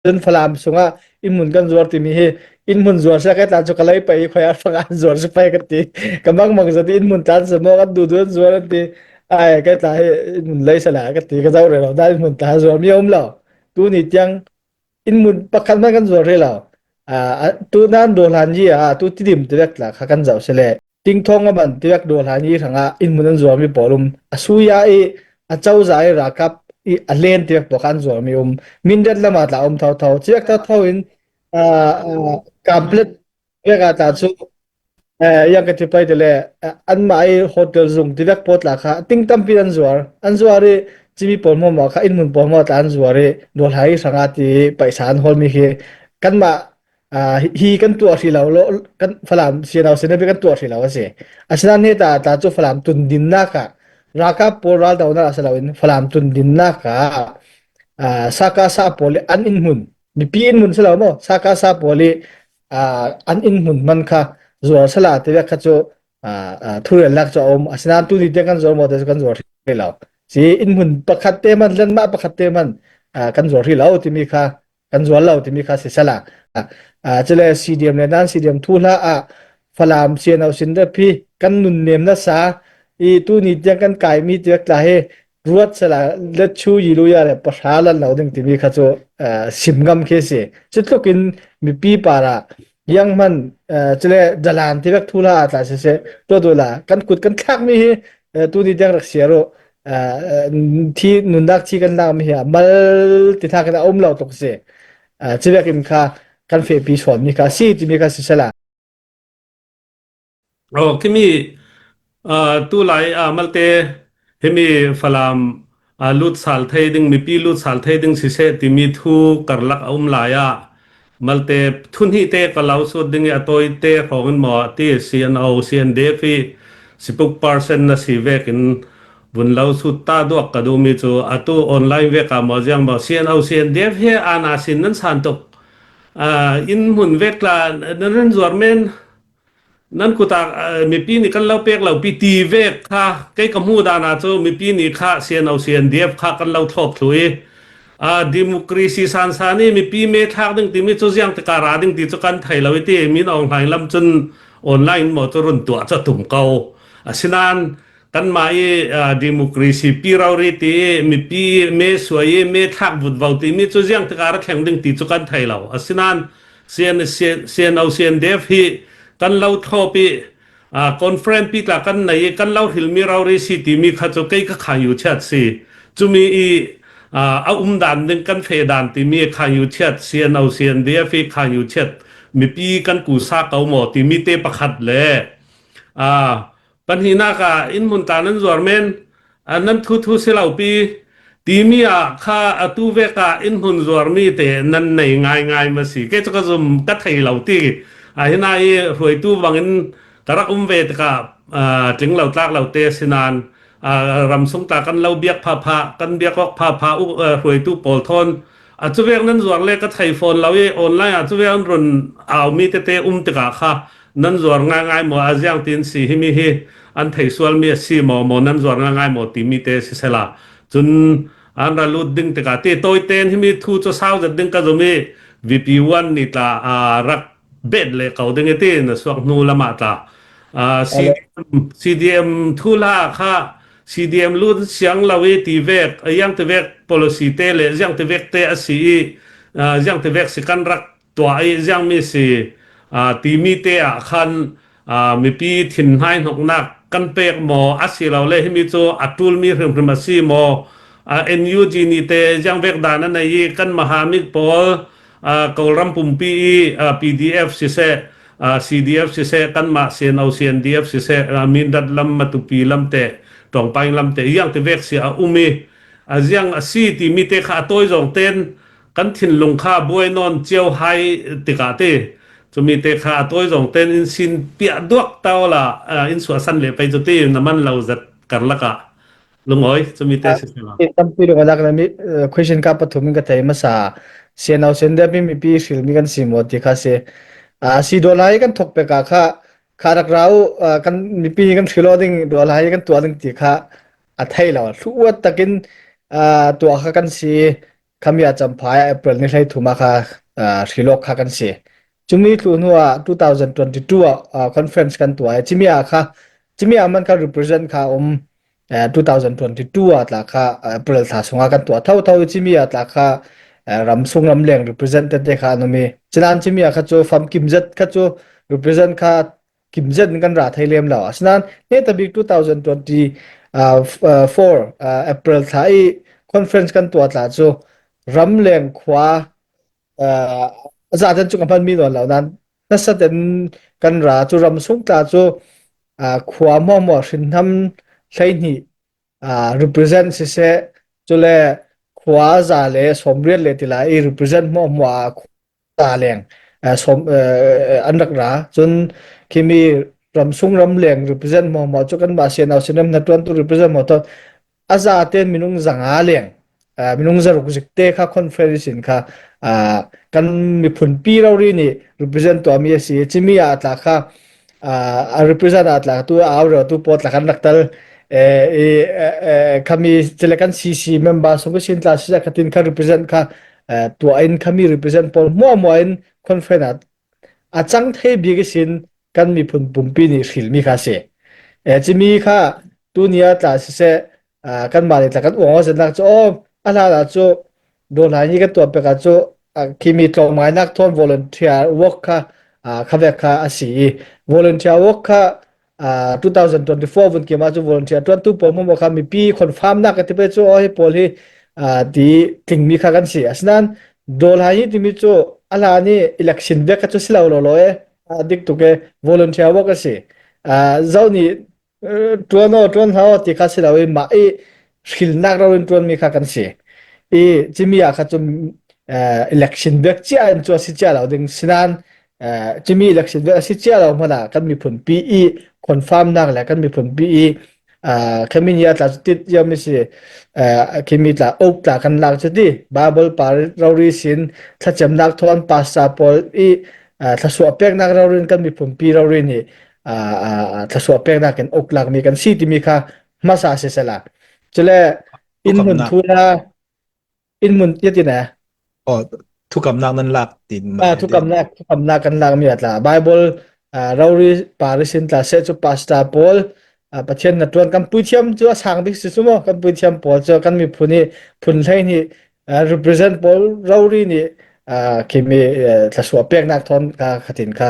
Cun Falam sungah innhmun kan zuar timi hi innhmun zuar sia kai tlan cu ka lei pei khoi ah fang an zuar si pei ka ti. Ka mang mang zati innhmun tlan sa maw kan du du an zuar an ti. Ai kai tla hi innhmun lei sala ka ti ka zau re lo da innhmun tla zuar mi um lo. Tu ni tiang innhmun pakhat man kan zuar re lo. Tu nan do hlan yi ah tu tidim tirek tla kha kan zau sele. Tingthawng a man tiak dawh hlan i hrangah innhmun an zuarmi pawl um. A suya i a cozah i ralkap i a len tiak pawl kha an zuarmi um. Mindat lam ah tla um thotho. Ciak thotho in kamplet pek ah tla cu yang ka ti pai tile anmah i hotel zung tivek pawl tla kha ting tampi an zuar. An zuar i cimi pawl maw maw kha innhmun pawl maw tla an zuar i dawhlai hrangah ti paisa an hawlmi khi kanmah hi kan tuah hri lo lo kan Falam CNO sinah kan tuah hri lo a si. Asinain he ta ta cu Falam tundinnak ah ralkap pawl raldonak si loin Falam tundinnak ah saka sa pawl i an inn hmun mipi inn hmun si lo maw saka sa pawl i an inn hmun man kha zuar sala ti kha cu thurelnak cu a um. Asinain tu ni tiang kan zuar maw ti cu kan zuar hri lo. Si inn hmun pakhat te man lanmah pakhat te man kan zuar hri lo timi kha kan zual lo timi kha si sala cule CDM le nan CDM thu hla ah Falam CNO sin de phi kan nun nem na sa i tu ni tiang kan kai mi tiak tla he ruat sala le chu yi lu ya le pahra lan lo ding timi kha chu sim ngam khi si cu tluk in mipi para yang man cule dalan ti vek thu la tla se se to do la kan kut kan thlak mi hi tu ni tiang rak siaro thi nunnak thi kan lak mi hi mal ti tha kan um lo tuk si civek in kha kan fe pi sawn mi kha si ti mi kha si sela. Oh kimi tu lai malte himi Falam lut sal thei ding mipi lut sal thei ding siseh timi thu karlak a um lai ah malte thunhi te ka lau sut ding i a tawi te hrawng in maw ti CNO CNDF i sipuk percent na si vek in vun lo sut ta duak ka duhmi cu atu online vek ah maw ziang maw CNO CNDF he ana sin nan san tuk in hmun vek la nan ran zuar men Nan kut ah mipi nih kan lo pek lo pi ti vek kha kei ka hmu dan ah cu mipi nih kha CNO CNDF kha kan lo thlop thlu i democracy sansan i mipi me thlak ding timi cu ziang tika ra ding ti cu kan thei lo i ti min Aung Hlaing lam cun online maw cu run tuah cu tum ko. Asinain kanmah i democracy pi rori ti i mipi me suai i me thlak vut vo timi cu ziang tika ra thleng ding ti cu kan thei lo. Asinain CNO CNDF hi kan lo thlawp i conference pi tla kan nei i kan lo hilmi rori si timi kha cu kei ka khan yu chiat si cumi i a um dan ding kan fe dan timi khan yu chiat CNO CNDF i khan yu chiat mipi kan ku sa ko maw timi te pakhat le Pahnihnak ah innhmun ta nan zuar men, nan thu thu si lo pi timi ah kha atu vek ah innhmun zuarmi te nan nei ngaingai ma si. Ke cu ka zum ka thei lo ti. A hina i hruaitu bangin ka rak um ve tikah tling lo tlak lo te sinan ram sung ta kan lo biak pha pha kan biak awk pha pha hruaitu pawl thawn a cuvek nan zuar le ka thei fawn lo i online ah cuvek an run au mi tete um tikah kha nan zuar ngaingai maw a ziang tin si hi mi hi an thei sual mi a si maw maw nan zuar ngaingai maw timi te si sela cun an ra lut ding tikah ti toi ten hi mi thu chu sau zat ding ka zum i VP1 ni tla rak bet le ko ding i ti na suak hnu lama tla CDM CDM thu la kha CDM lut siang lo i ti vek yang ti vek policy te le ziang ti vek te a si i ziang ti vek si kan rak tuah i ziangmi si timi te ah khan mipi thinhnai hnoknak kan pek maw asilole himi cu a ṭulmi hrimhrim a si maw NUG nih te ziang vek dan a nei i kan mahamit pawl Kawlram pumpi i PDF siseh CDF siseh kanmah CNO CNDF siseh Mindat lam Matupi lam te Tawngpaing lam te iang te vek si a um i a ziang a si timi te kha a tawi zawng ten kan thinlung kha buai nawn cio hai tikah ti cumi te kha a tawi zong ten in sin piah duak tau la in suah san le pei cu ti na man lo zat karlak ah lungoi cumi te si la. Tampi lung alak na mi question ka pathum in ka thei masa sianau sen de mi mipi hril mi kan si mo ti kha si a si do lai kan thok pe ka kha kha rak rau kan mipi kan hrilo ding do lai kan tua ding ti kha a thei lo thlu takin tua kha kan si. Khamia Champhai April ni 13 ah kha hrilok kha kan si. Cumi tlu hnu ah 2022 ah conference kan tuah i cimi ah kha cimi ah man kha represent kha um 2022 ah tla kha April thla chungah kan tuah tho tho i cimi ah tla kha ram sung ram leng represent te kha an um i cunan cimi ah kha cu famkim zet kha cu represent kha kim zet in kan ra thei lem lo. Asinain hmeta bik 2024 April thla i conference kan tuah tla cu ramleng khua zaten cu ka hman mi nawn lo nan nasaten kan ra cu ram sung tla cu khua mo mo hrinham 12 represent siseh cule khua za le 80 le tila i represent mo mo ta leng som an rak ra. Cun khimi ramsung ramleng represent mo mo cu kan mah sianau sinam na tuan tu represent mo to aza ten minung 500 leng minung 600 zik te kha conference in kha kan miphun pi rori nih represent to mi asi. Chimi a tla kha a represent a tla tu au ro tu pot la kan rak tal khami chile kan CC member sung sin tla si khatin kha represent kha tuah in khami represent pawl muah in conference ah a cang thei bik sin kan miphun pumpi nih hrilmi kha si. Cimi kha tunia tla siseh kan mah le tla kan uang nak cu o a hla la cu do lai ni kan tuah pek ah cu khimi tlawmngainak thawn volunteer work kha kha vek kha a si i volunteer work kha 2024 vun kim ah cu volunteer tuantu pawl mo kha mipi confirm nak ka ti pe cu o hi pawl hi ti tlingmi kha kan si. Asinain dol hai hi timi cu a hla ni election vek kha cu si lo lo lo e dik tuk e volunteer work a si. Zo nih tuan o tuan hau ti kha si lo i mah i hrilnak ro in tuan mi kha kan si i cimi ah kha cu election vek chia in cu a si chia lo ding sinan cimi election vek a si chia lo hmanh ah kan miphun pi i confirm nak le kan miphun pi i khami ni tla cu tit yam si khimi tla ok tla kan lak cu ti Bible par rori sin thlacamnak thawn pastor pawl i thlasua peknak rorin kan miphun pi rori nih thlasua peknak in ok lak mi kan si timi kha hmasa si sela cule in mun Thukamnak thu la in mun yatin e oh thukamnak nan lak tin ma thukamnak thukamnak kan lak mi atla Bible rori parisin tla se chu pastor pawl Pathian na tuan kan puithiam chu a sang bik si su mo kan puithiam pawl chu kan miphun i phun hlei nih represent pawl rori nih khimi thlasua peknak thon ka khatin kha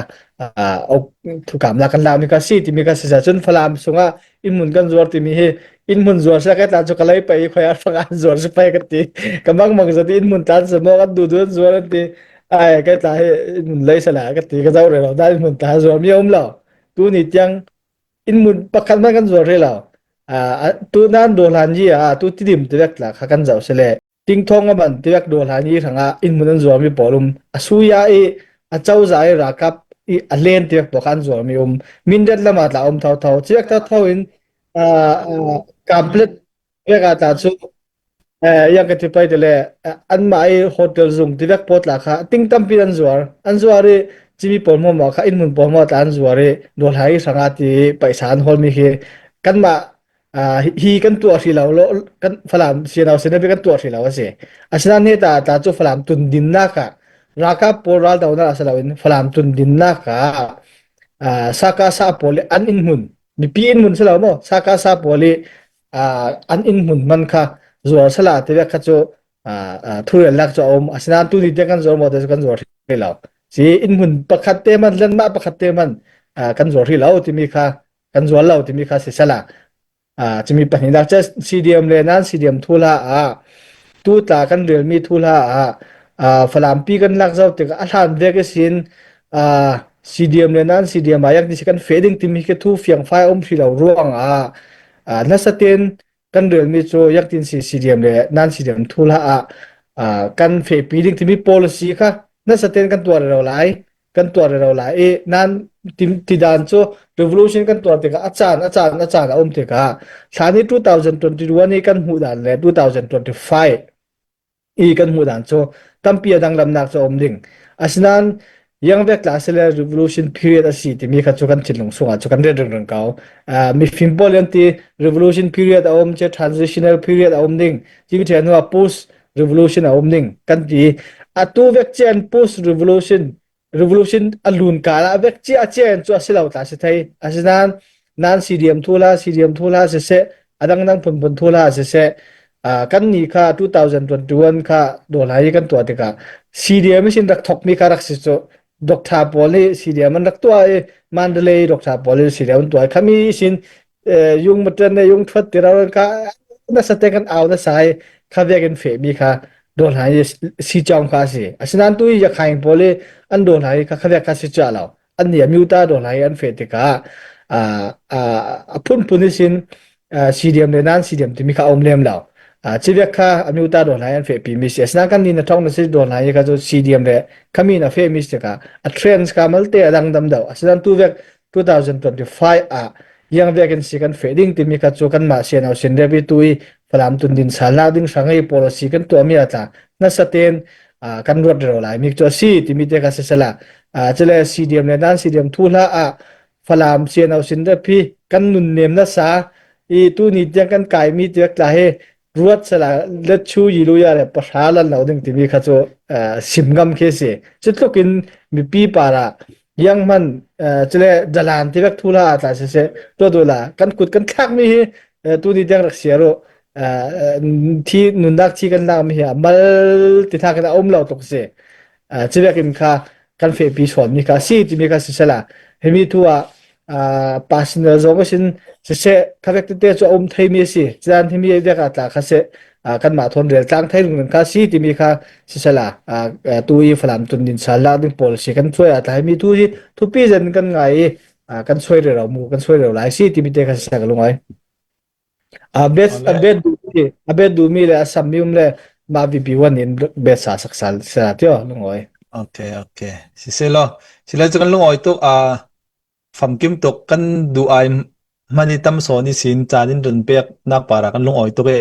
thukamnak kan lak mi ka si timi ka si cun Falam sungah inn kan zuar timi hi inn hmun zuar sa ka tla chu ka lei pai khoi ar fang an zuar su pai ka ti ka mang mang zati inn hmun tlan sa mo kan du du an zuar an ti ai ka tla hi inn hmun lei sala ka ti ka zau re lo da inn hmun ta zuar mi um lo tu ni tiang inn hmun pakhat man kan zuar re lo tu nan do hlan ji a tu tidim tirek tla kha kan zau sele tingthong aman tirek do hlan yi thanga inn hmun an zuar mi pawl um asuya i a cozah i ralkap i a len tirek po kan zuar mi um Mindat lama tla um tho tho chiak tho tho in complete vek tla chu yang ka ti pai te le an mah i hotel zung ti vek pot la kha ting tampi an zuar an zuar i chimi pawl mo ma kha inn mun pawl mo tla an zuar i dol hai sanga ti paisa an hol mi hi kan mah hi kan tuah hri lo lo kan Falam sianau sinabi kan tuah hri lo ase asinain ne ta ta chu Falam tun din nak ah ralkap pawl ral do na asalo in Falam tun din nak ah saka sa pawl an in hmun mipi in mun silo mo saka sa pawl i an in hmun man kha zuar sala te kha chu thurel lak chu um asinain tu ni te kan zuar mo te kan zuar hri lo si in hmun pakhat te man lan ma pakhat te man kan zuar hri lo timi kha kan zuar lo timi kha si sala chimi pahnih dak che CDM le nan CDM thula a tu tla kan rel mi thula a Falam pi kan lak zau tik a hlan vek sin CDM le nan CDM ayak ni kan fading timi ke thu fiang fai om hri lo ruang a nasaten kan rel mi chu yak tin si CDM le nan CDM thula a kan fe pi ding timi policy kha nasaten kan tuar ro lai kan tuar ro lai i nan ti dan cu revolution kan tuar tikah a caan a caan a caan a um tikah thla ni 2021 i kan hmuh dan le 2025 i kan hmuh dan cu tampi a danglamnak cu a um ding. Asinain yang vek tla sile revolution period a si timi kha cu kan thinlung chungah cu kan rian ringring ko. Mifim pawl an ti revolution period a um che transitional period a um ding. Timi the hnu ah post. Revolution a um ning kan ti. Atu vek cian post revolution revolution a lun ka la vek cia cian cu a si lo ta si thei. Asinain nan CDM thu la CDM thu la si seh adang dang phunphun thu la si seh kan ni kha 2021 kha dolai kan tuah tikah CDM sin rak thok mi kha rak si cu Doctor pawl nih CDM an rak tuah i Mandalay doctor pawl nih CDM an tuah i khami sin yung matan ne yung thuat ti ro ka na sate kan au na sai kha vek in fe mi kha dol hai si chong kha si asinan tu ya khaing pawl i an dol hai kha kha vek kha si cha lo an ni amyuta dol hai an fe tikah a a phun phun sin CDM le nan CDM timi kha um lem lo. Civek kha amyuta dol hai an fe pi mi si. Asinain kan ni na thong na si dol hai kha cu CDM le khami na fe mi si ka a trends ka malte a dang dam do. Asinain tu vek 2025 ah yang vek in si kan fe ding timi kha cu kan mah sian au sin rebi tu i falam tun din sal nak ding hrang i policy kan tuah mi atla na saten kan ruat ro lai mi cu si timi te kha se sala chile CDM le nan CDM thu hla ah Falam siano sin pi kan nun nem na sa i tu ni tiang kan kai mi tiak tla he ruat sala let chu yi lu ya le pahra lan lo ding timi kha chu sim ngam khi si chu tluk in mipi para yang man chule dalan ti vek thula tla se se to do la kan kut kan thlak mi hi tu ni tiang rak sia ro thi nundak thi kan lak mi hi mal ti tha kan um lo tuk si Civek in kha kan fehpi sawnmi kha si timi kha sisela himi tu ah personal zong sin siseh khavek tete cu a um theimi a si chan himi vek ah tla kha se kanmah thon rel tlang thei lung kha si timi kha sisela tu i falam tun din sal la ding pawl si kan chuai a tla himi tu hi thupi zen kan ngai i kan chuai re ro mu kan chuai re lai si timi te kha sisela ka lungai A bet duhmi le a sammi um le mah VP one in bet sa sak sal sa tio lungawi. Okay, okay. Siselaw, sila cu kan lungawi tuk a famkim tuk kan duh ai hman i tam sawn i sin caan in run pek nak para kan lungawi tuk e.